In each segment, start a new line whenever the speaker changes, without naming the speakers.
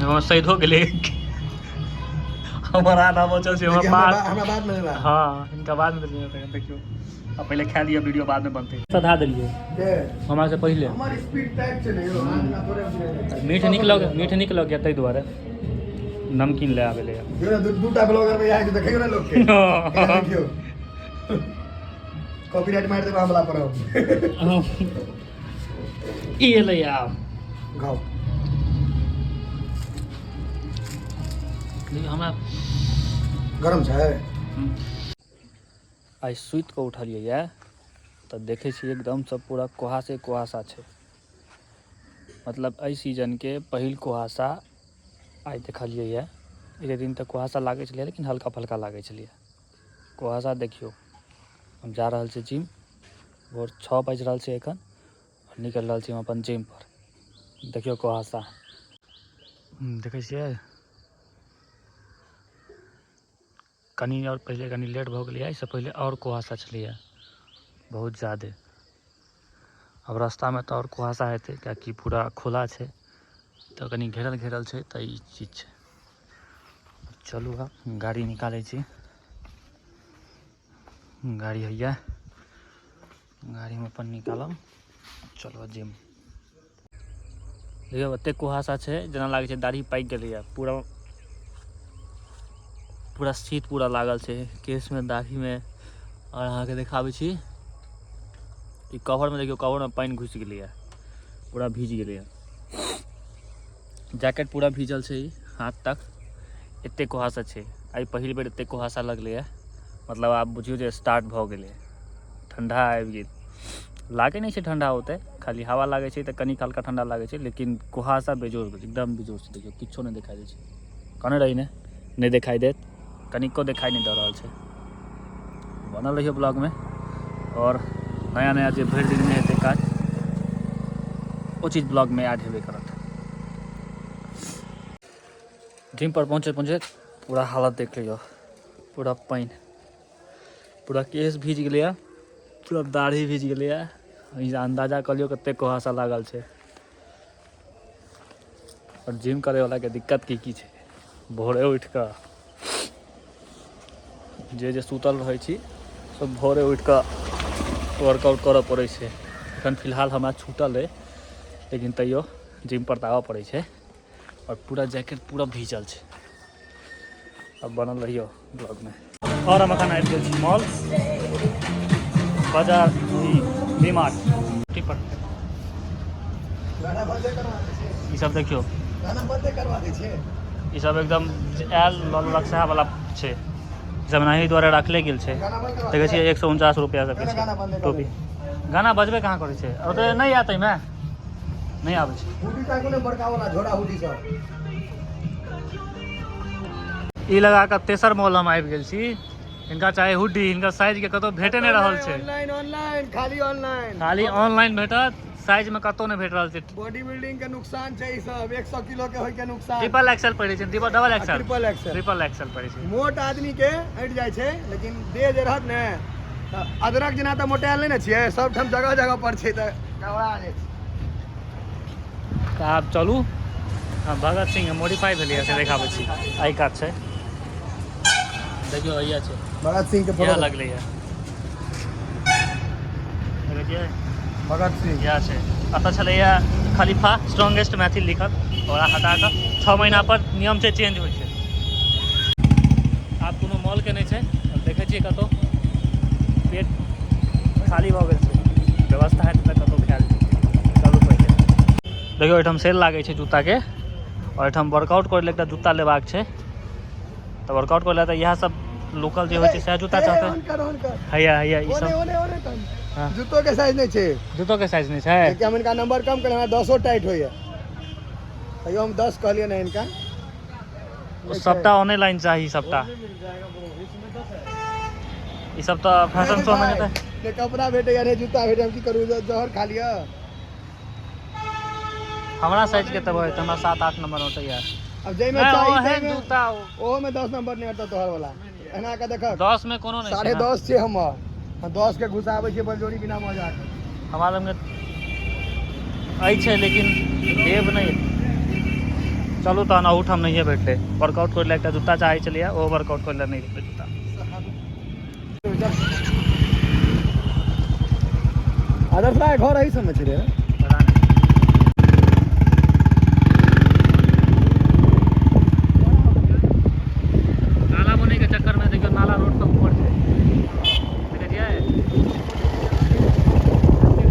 हमर सैदो गेलै, हमर आधा बचल छै। हमर
हमरा
बाद
हमरा बाद में देला।
हँ, हिनका बादमे देलियै। देखियौ, आ पहिले खा लिअ, वीडियो बादमे बनतै। सधा देलियै।
के?
हमरा से पहिले।
हमर स्पीड टाइट छै ने यौ, अहाँ जेना थोड़े बुझै।
मीठ नीक लग, मीठ नीक लग गया, ताहि दुआरे नमकीन लए आबै लए।
देखियौ ने, दूटा ब्लॉगर में यहाँ देखियौ ने लोग के। यहाँ देखियौ, कॉपीराइट मारि देबै हमला पर हम।
ई एलै आब।
घाव।
देखियौ हमरा।
गरम छै।
आइ सुति कऽ उठलियै यऽ तऽ देखै छियै एकदमसँ पूरा कुहासे कुहासा छै। मतलब एहि सीजनके पहिल कुहासा आइ देखलियै यऽ। एते दिन तऽ कुहासा लागै छलै, लेकिन हल्का फल्का लागै छलैए। कुहासा देखियौ। हम जा रहल छी जिम। भोर 6 बाजि रहल छै एखन आओर निकलि रहल छी हम अपन जिम पर। देखियौ कुहासा देखै छियै। कनि आओर पहिले कनि लेट भऽ गेलैए, एहिसँ पहिले आओर कुहासा छलैए बहुत ज्यादे। आब रास्तामे तऽ आओर कुहासा हेतै, किएकि पूरा खुला छै तऽ कनि घेरल घेरल छै, तऽ ई चीज छै। चलू, आब गाड़ी निकालै छी। गाड़ी हैया, गाड़ीमे अपन निकालब। चलो जिम। देखियौ, एतेक कुहासा छै, जेना लागै छै दाढ़ी पाकि गेलैए। पूरा पूरा शीत पूरा लागल छै केशमे, दाढ़ीमे। आओर अहाँके देखाबै छी ई कवरमे। देखियौ, कवरमे पानि घुसि गेलैए, पूरा भीज गेलैए। जैकेट पूरा भीजल छै ई हाथ तक। एतेक कुहासा छै। आइ पहिल बेर एतेक कुहासा लगलैए। मतलब आब बुझियौ जे स्टार्ट भऽ गेलै, ठंडा आबि गेल। लागै नहि छै ठंडा ओते, खाली हवा लागै छै तऽ कनि हल्का ठंडा लागै छै, लेकिन कुहासा बेजोड़, एकदम बेजोड़ छै। देखियौ, किछो नहि देखाइ दै छै। कहने रही ने, नहि देखाइ देत। कनिको देखाइ नहि दऽ रहल छै। बनल रहियौ ब्लॉगमे आओर नया नया जे भरि दिनमे हेतै काज, ओ चीज ब्लॉगमे ऐड हेबे करत। जिम पर पहुँचैत पहुँचैत पूरा हालत देख लियौ। पूरा पानि, पूरा केश भीज गेलैए, पूरा दाढ़ी भीज गेलैए। एहिसँ अन्दाजा कऽ लियौ कतेक कुहासा लागल छै आओर जिम करैवलाके दिक्कत की की छै। भोरे उठि कऽ जे जे सुतल रहै छी सब भोरे उठि कऽ वर्कआउट करऽ पड़ै छै। एखन फिलहाल हमरा छूटल अइ, लेकिन तैयो जिम पर तऽ आबऽ पड़ै छै। आओर पूरा जैकेट पूरा भीजल छै। अब बनल रहियौ ब्लॉगमे। आओर हम एखन आबि गेल छी मॉल बाजार, वी मार्ट पर।
गाना बंदे करवा दै छै।
ई सब देखियौ।
गाना बंदे करवा दै छै।
ई सब एकदम आयल लऽ लेलक सएह वाला छै। ई सब एनाही दुआरे राखले गेल छै।
गाना बंद करवा।
देखै छियै, 149 रुपैआ सबके
गाना
छै।
बंदे कर।
टोपी। गाना बजबे कहाँ करै छै? ओतऽ नहि आयत, एहिमे नहि आबै छै।
हुडी ताकू ने, बड़का वाला झोरा हुडी सब।
ई लगा कऽ तेसर मॉल हम आबि गेल छी। हिनका चाही हुडी, हिनका साइज के कतौ भेटे नहि रहल छै।
ऑनलाइन, ऑनलाइन, खाली ऑनलाइन।
खाली ऑनलाइन भेटत, साइज में कतौ नहि भेट रहल छै।
बॉडी बिल्डिंग के नुकसान छै ई सब, 100 किलो के होय के नुकसान।
ट्रिपल एक्सएल पहिरै छै, triple, double XL.
Triple XL.
Triple XL पहिरै छै।
मोट आदमी के हटि जाइ छै, लेकिन देह जे रहत ने तऽ अदरक जेना तऽ मोटायल नहि ने छियै, सबठाम जगह जगह पर छै तऽ गड़बड़ा जाइ छै।
तऽ आब चलू। हँ, भगत सिंह मॉडिफाई भेलैए से देखाबै छी। एहि कात छै, देखियौ, हैया छै।
भगत सिंह के
इएह
फोटो।
लगलैए, देखै छियै?
भगत सिंह।
इएह छै। एतऽ छलैए खलीफा स्ट्रॉन्गेस्ट मैथिल लिखल, ओकरा हटा कऽ 6 महीना पर नियम छै, चेंज होइ छै। आब कोनो मॉलके नहि छै। आब देखै छियै कतहु पेट खाली भऽ गेल छै, व्यवस्था हेतै तऽ कतहु खायल जेतै। चलू पहिले। देखियौ, एहिठाम सेल लागै छै जूताके आओर एहिठाम वर्कआउट करै लए एकटा जूता लेबाक छै। तऽ वर्कआउट करै लए तऽ इएह सब लोकल जे होइ छै सएह जूता चाहतै।
ऑन कर, ऑन कर।
हैया, हैया ई
ओने
सब।
ओने ओने तन।
हाँ।
जूतो के साइज नहि छै।
जूतो के साइज नहि छै।
कियाकि हम हिनका नंबर कम केलहुँ, हमरा 10ओ टाइट होइया, तैयो हम 10 कहलियै ने हिनका।
ओ सबटा ऑनलाइन चाही सबटा। ई सब तऽ फैशन शो मे जेतै।
ने कपड़ा भेटैया ने जूता भेटैया, हम की करू? जहर खा लिअ?
हमरा साइज के तऽ भऽ जेतै, हमरा 7-8 नंबर होतै यार।
अब जाहिमे
नहि
चाही
ओहन
ताहिमे
जूता
ओहोमे 10 नंबर नहि हटत तोहर वाला। एना कऽ देखक।
10 में कोनो नहि छै
साढ़े
ने।
10 छै हमर, हम 10 के घुसाबै छियै बलजोरी बिना मजाक।
हमरा लग अइ छै, लेकिन देब नहि। चलू तहन अहूठाम नहिए भेटलै। वर्कआउट करै लए एकटा जूता चाहै छलियै, ओहो वर्कआउट करै लए नहि भेटलै जूता।
आदर्श राय घर एही सबमे छै रे।
पता नहि। नाला बनै के चक्कर में देखियौ नाला रोड पर ऊपर छै, देखै छियै?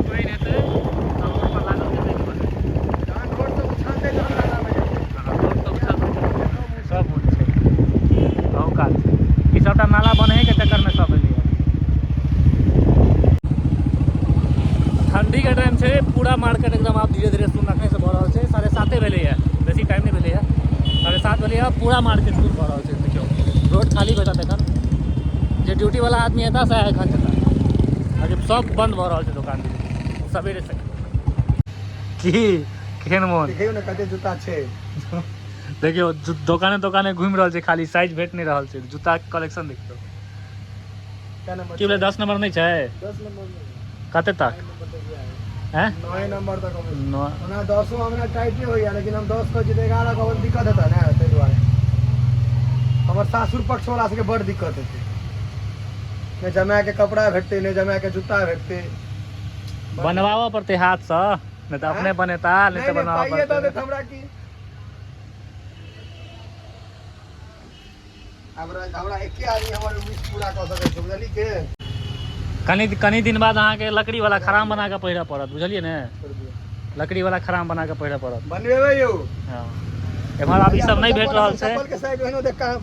पानि हेतै तऽ रोड पर लागल जेतै कि बनै।
जहन रोड सब उछलतै तहन नालामे जेतै।
रोड सब सब ऊँच छै, अहू कात छै। ई सबटा नाला बनै के चक्कर में सब एलैया। ठंडी के टाइम छै, पूरा मार्केट एकदम आब धीरे धीरे सुन अखने से भऽ रहल छै। 7:30 भेलैया, बेसी टाइम नहि भेलैया, 7:30 भेलैया, पूरा मार्केट सुन भऽ रहल छै। देखियौ रोड खाली भेटत एखन, जे ड्यूटी वाला आदमी हेता सएह एखन जेता, बाकी सब बंद भऽ रहल छै दोकान सवेरे से। की केहन मोन?
देखियौ ने कते जूता छै।
देखियौ दोकाने दोकाने घुमि रहल छै, खाली साइज भेट नहि रहल छै। जूताके कलेक्शन देखियौ।
कै नंबर?
की भेलै, 10 नंबर नहि छै?
10 नंबर नहि।
कते तक?
9 नंबर तक इएह है।
हैं?
9 नंबर तक अबै छै।
9।
ओना 10 हमरा टाइटे होइया, लेकिन हम 10 कहै छी तऽ 11 कहबै तऽ दिक्कत हेतै ने, ताहि दुआरे। हमर सासुर पक्ष वाला सबके बड़ दिक्कत हेतै, नहि जमायके कपड़ा भेटतै, नहि जमायके जूता भेटतै।
बनवाबऽ पड़तै हाथसँ, नहि तऽ अपने बनेता, नहि तऽ
नहि,
बनवाबऽ
पाइए दऽ
पड़तै।
देत हमरा की। हमरा हमरा एके आदमी हमर विश पूरा कऽ सकै छै, बुझली के?
कनि कनि दिन बाद अहाँके लकड़ी वाला खराम बना कऽ पहिरऽ पड़त, बुझलियै ने?
छोड़ि दियौ।
लकड़ी वाला खराम बना कऽ पहिरऽ पड़त।
बनबेबै यौ।
हँ, एम्हर आब ई सब नहि भेट रहल छै।
चप्पल के साइज ओहिनो देख कऽ,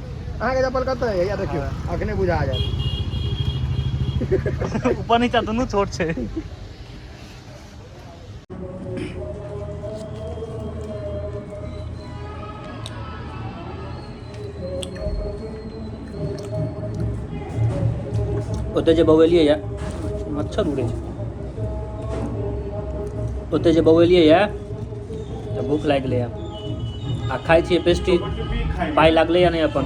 अहाँके चप्पल कतऽ है? हैया देखियौ, अखने बुझा जायत।
ऊपर नीचा दुनू छोट छै। ओतऽ जे बौएलियै यऽ, मच्छर उड़ै छै। ओतऽ जे बौएलियै यऽ तऽ भूख लागि गेलैए आ खाइ छियै पेस्ट्री। पाइ लागलैए नहि अपन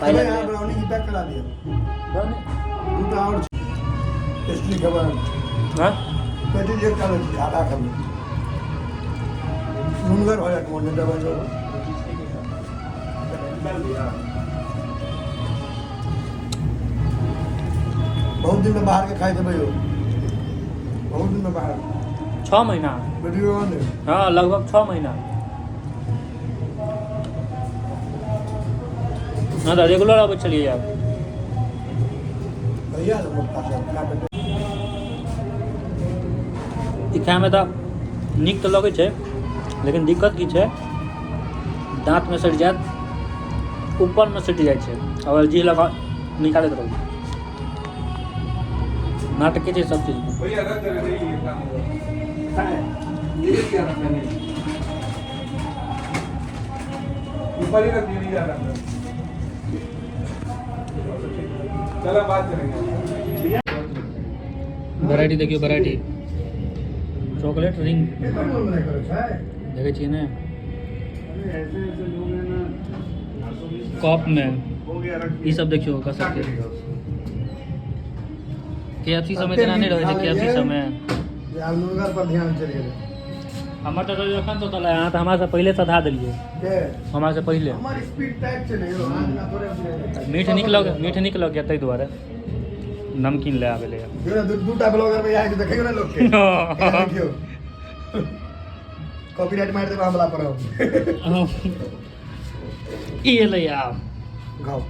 पाइ
अरे
लगलैए।
ब्राउनी की पैक करा दियौ। दूटा आओर छै। पेस्ट्री खेबै?
हँ।
पेस्ट्री एक खा लै छी, आधा खेबै, नुनगर भऽ जायत मोन, नहि देबै। बहुत दिन में बाहर के खाइ देबै यौ, बहुत दिन में बाहर।
6 महीना।
वीडियो ने।
हँ, लगभग 6 महीना। हँ, तऽ रेगुलर अबै छलियै आब।
भैया ने मोटका सब खा के।
ई खायमे तऽ नीक तऽ लगै छै, लेकिन दिक्कत की छै, दाँतमे सटि जायत, ऊपरमे सटि जाइ छै, अगर जीह लगा निकालैत रहू। नाटके छै सब चीजमे।
भैया रख दे रही है काम है, ये क्या रखना नहीं, ऊपर ही रख दिया, नहीं जा रहा। चलो बात करेंगे।
वेराइटी देखियौ, वेराइटी चॉकलेट रिंग।
एकर मोन नहि करै छै।
देखै छियै ने?
ऐसे ऐसे लोग हैं ना।
कपमे।
हो गया, रख।
ई सब देखियौ ओकर सबके के एफ सी सबमे जेना नहि रहै छै, के एफ सी सबमे।
जे आब नुनगर पर ध्यान चलि गेलै।
हमर तऽ एखन तऽ अहाँ तऽ हमरा से पहिले सधा देलियै।
के?
हमरा से पहिले।
हमर स्पीड टाइट छै ने यौ, अहाँ जेना थोड़े बुझै।
मीठ नीक लग गया, ताहि दुआरे नमकीन ले आबै लए।
देखियौ ने, दूटा ब्लॉगर में इएह देखियौ ने लोक के। इएह देखियौ, कॉपीराइट मारि देबै हमला पर हम।
ई एलै आब।
घाव।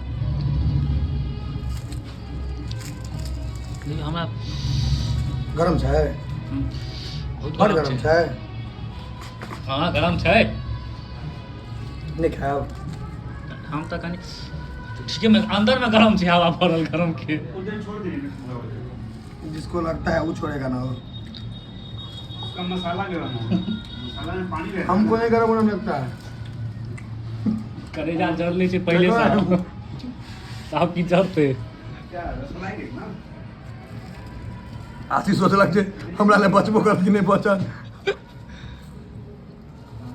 देखियौ हमरा।
गरम छै।
बहुत।
बड़ गरम छै।
हँ, गरम छै।
नहि खायब?
हम तऽ कनि ठीके में अंदर में गरम छै, हवा पड़ल गरम के।
उधर छोड़ दीजिए पूरा हो।
जिसको लगता है वो छोड़ेगा ना वो।
उसका मसाला गर्म हो, मसाला में पानी रहता है।
हमको नहीं गरम उरम लगता है।
करेजा जर लै छै पहिले से, आब की जरतै?
क्या रसमलाई है ना?
आशीष सोचलक जे हमरा लए बचबो करत कि नहि बचत।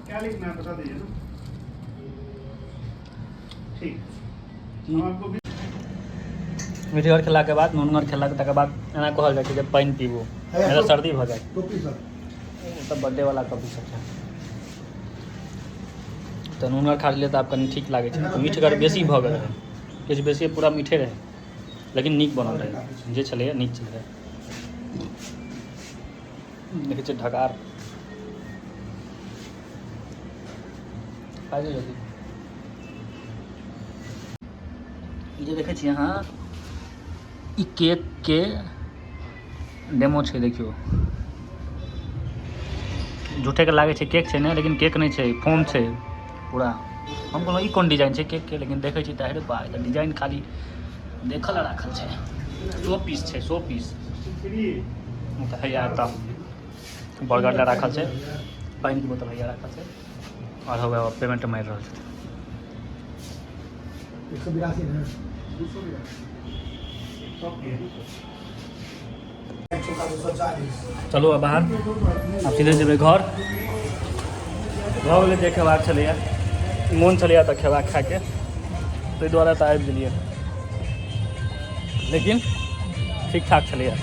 क्या लिखना है बता दीजिए ना। ठीक, हम आपको भी
मीठगर खेलाके बाद, नुनगर खेलाके तकर बाद एना कहल जाइ छै जे पानि पीबू, नहि तऽ सर्दी भऽ जायत।
टोपी सब।
ओ तऽ बर्थडे वाला कॉपी सब छै। तऽ नूनगर खा लेलियै तऽ आब कनि ठीक लागै छै। मीठगर बेसी भऽ गेल रहै, किछु बेसी, पूरा मीठे रहै, लेकिन नीक बनल रहै। जे छलैए नीक छलैए। देखै छियै ढकार खा जल्दी। ई जे देखै छियै अहाँ, ई केकके डेमो छै। देखियौ, झूठेके लागै छै केक छै ने, लेकिन केक नहि छै, फोम छै पूरा। हम कहलहुँ ई कोन डिजाइन छै केकके, लेकिन देखै छी तऽ अरे बा, तऽ डिजाइन खाली देखल राखल छै। 100 पीस छै, 100 पीस। तऽ हैया एतऽ बर्गर लए राखल छै, पानिके बोतल हैया राखल छै, आओर हौवे पेमेंट मारि रहल छथिन।
182 ने। 282, 240।
चलू आब बाहर, आब सीधे जेबै घर। भऽ गेलै जे खेबाक छलैए, मोन छलैए तऽ खेबाक खाके, ताहि दुआरे तऽ आबि गेलियै, लेकिन ठीक ठाक छलैए।